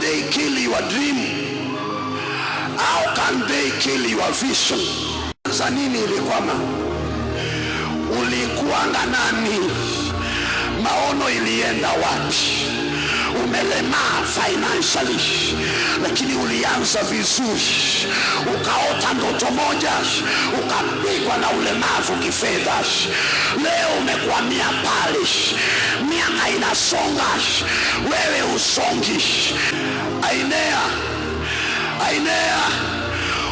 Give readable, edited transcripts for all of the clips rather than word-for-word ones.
they kill your dream? How can they kill your vision? Za nini ilikwama? Ulikuanga nani? Maono ilienda wapi? Umelemaa financially, lakini ulianza vizuri, ukaota ndoto moja, ukapigwa na ulemavu kifedha. Leo umekwamia pale, miaka inasonga, wewe usongi. Ainea, Ainea,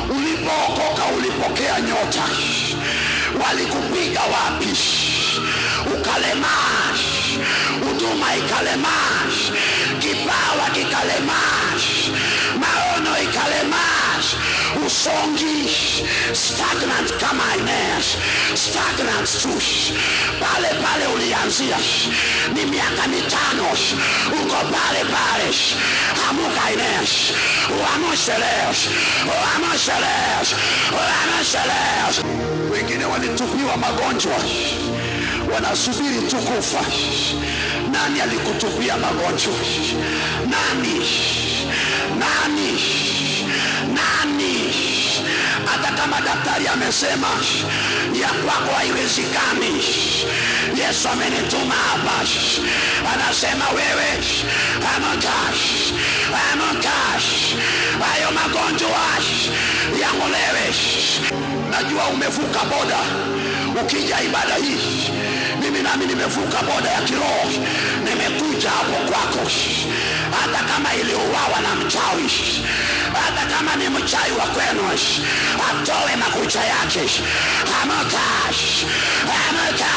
ulipookoka ulipokea nyota, walikupiga wapi? Ukalemaa, huduma ikalemaa, kipawa kikalemaa, maono ikalemaa, usongi, stagnant kama Aeneas, stagnant tu pale pale ulianzia, ni miaka 5 uko pale pale. Amuka Aeneas, uamshe leo, uamshe leo, uamshe leo. Wengine walitupiwa magonjwa, wanasubiri tu kufa. Nani alikutupia magonjwa? Nani? Nani? Nani? Hata kama daktari amesema ya kwako haiwezekani, Yesu amenituma hapa, anasema wewe amka, amka, hayo magonjwa yang'olewe. Najua umevuka boda ukija ibada hii, mimi nami nimevuka boda ya kiroho, nimekuja hapo kwako. Hata kama iliuawa na mchawi, hata kama ni mchawi wa kwenu, atoe makucha yake. Amka, amka,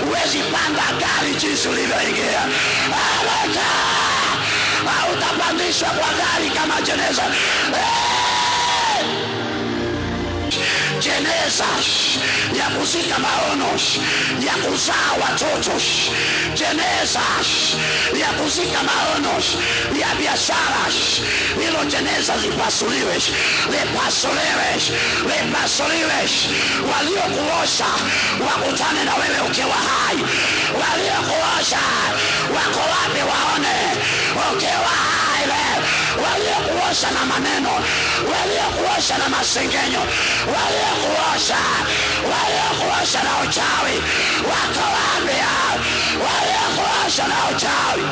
huwezi panda gari jinsi ulivyoingia. Amka, hautapandishwa kwa gari kama jeneza. Jeneza ya kuzika maono, ya kuzaa watoto, jeneza ya kuzika maono ya biashara, hilo jeneza lipasuliwe, lipasuliwe, lipasuliwe. Waliokuosha wakutane na wewe ukiwa hai. Waliokuosha wako wapi? Waone ukiwa hai leo. Waliokuosha na maneno, waliokuosha na masengenyo, waliokuosha, waliokuosha na uchawi, wako wapi hao? Waliokuosha na uchawi,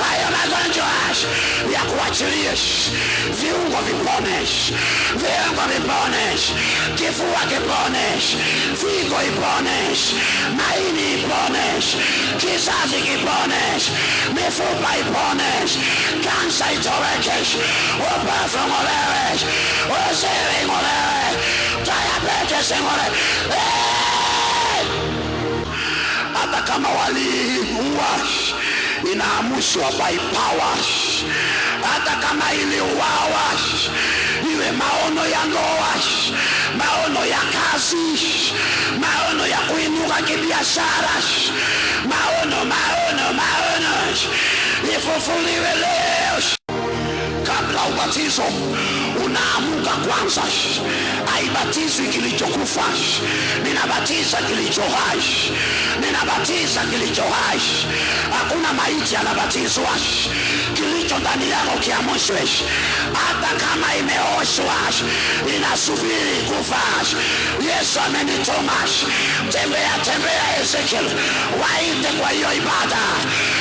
hayo magonjwa ya kuachilie, viungo vipone, viungo vipone, kifua kipone, figo ipone, maini ipone, kizazi kipone, mifupa ipone, kansa itoweke, upofu ng'olewe, uziwi ng'olewe, diabetes ing'olewe. Hata kama waliua, inaamushwa by power. Hata kama iliuawa, iwe maono ya ndoa, maono ya kazi, maono ya kuinuka kibiashara, maono, maono, maono, ifufuliwe leo. Kabla ubatizo unaamuka kwanza. Haibatizwi kilichokufa, ninabatiza kilicho hai, ninabatiza kilicho hai. Hakuna maiti anabatizwa, kilicho ndani yako kiamshwe. Hata kama imeoshwa inasubiri kufa. Yesu amenituma, tembea, tembea Ezekiel, waite kwa hiyo ibada.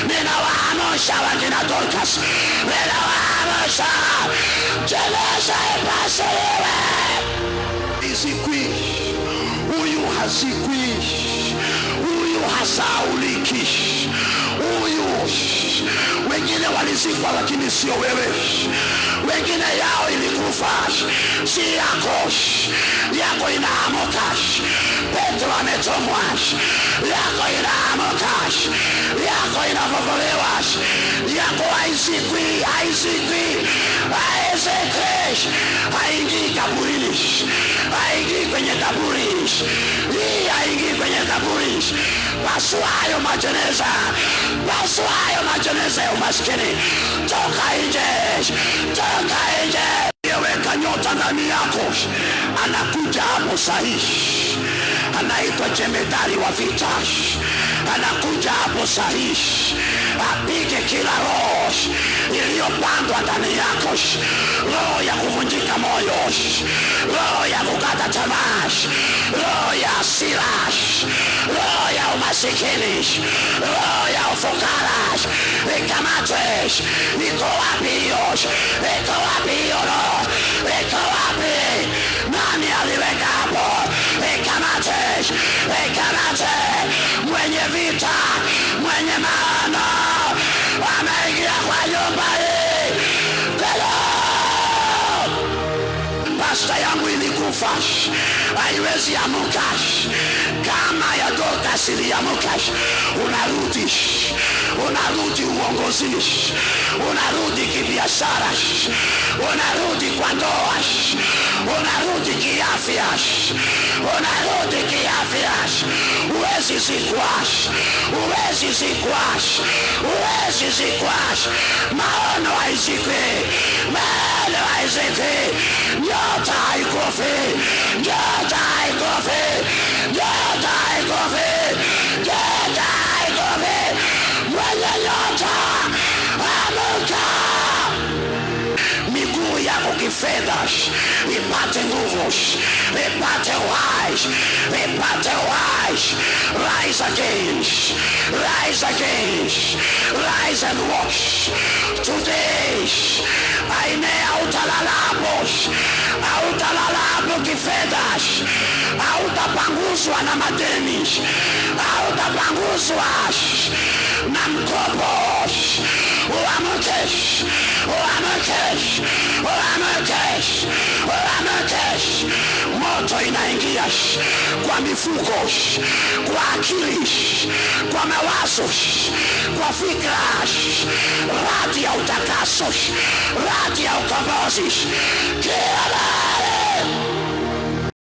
Ninawaamsha wakina Dorcas, ninawaamsha, jeneza ipasuliwe. Izikwi, huyu hazikwi, huyu hasauliki, huyu. Wengine walizikwa lakini sio wewe. Wengine yao ilikufa, si yako. Yako inaamuka. Petro ametumwa, yako inaamuka, yako inafufuliwa, yako haizikwi, haizikwi, haizikwi, haingii kaburini, haingii kwenye kaburi, hii haingii kwenye kaburi. Pasua hayo majeneza, pasua hayo majeneza ya umaskini. Toka nje, toka nje. Weka nyota ndani yako, anakuja hapo sahihi, anaitwa jemedari wa vita, anakuja hapo sahihi, apige kila roho iliyo Iliyopandwa ndani yako, roho ya kuvunjika moyo, roho ya kukata tamaa, roho ya hasira, roho ya umasikini, roho ya ufukara, ikamatwe. Iko wapi hiyo? Iko wapi hiyo roho? Iko wapi? Nani aliweka hapo? Ikamate, ikamate. Mwenye vita, mwenye maono ameingia kwa nyumba hii. Pasta yangu ilikufa, haiwezi amuka kama ya Dorcas iliamuka. Unarudi, unarudi uongozini, unarudi kibiashara, unarudi kwa ndoa, unarudi kiafya, unarudi kiafya. Huwezi zikwa, huwezi zikwa, huwezi zikwa. Maono haizikwi, maono haizikwi, nyota haikufi, nyota haikufi, nyota haikufi, nyota haikufi. Mwenye nyota amuka, miguu yako kifedha ipate nguvu, ipate uhai, ipate uhai. Rise again, rise again, rise and walk today. Aine, hautalala hapo, hautalala hapo kifedha, hautapanguzwa na madeni, hautapanguzwa na mkopo. Uamke, uamke, uamke, uamke. Moto inaingia kwa mifuko, kwa akili, kwa mawazo, kwa fikra, radi ya utakaso, radi ya ukombozi. Kila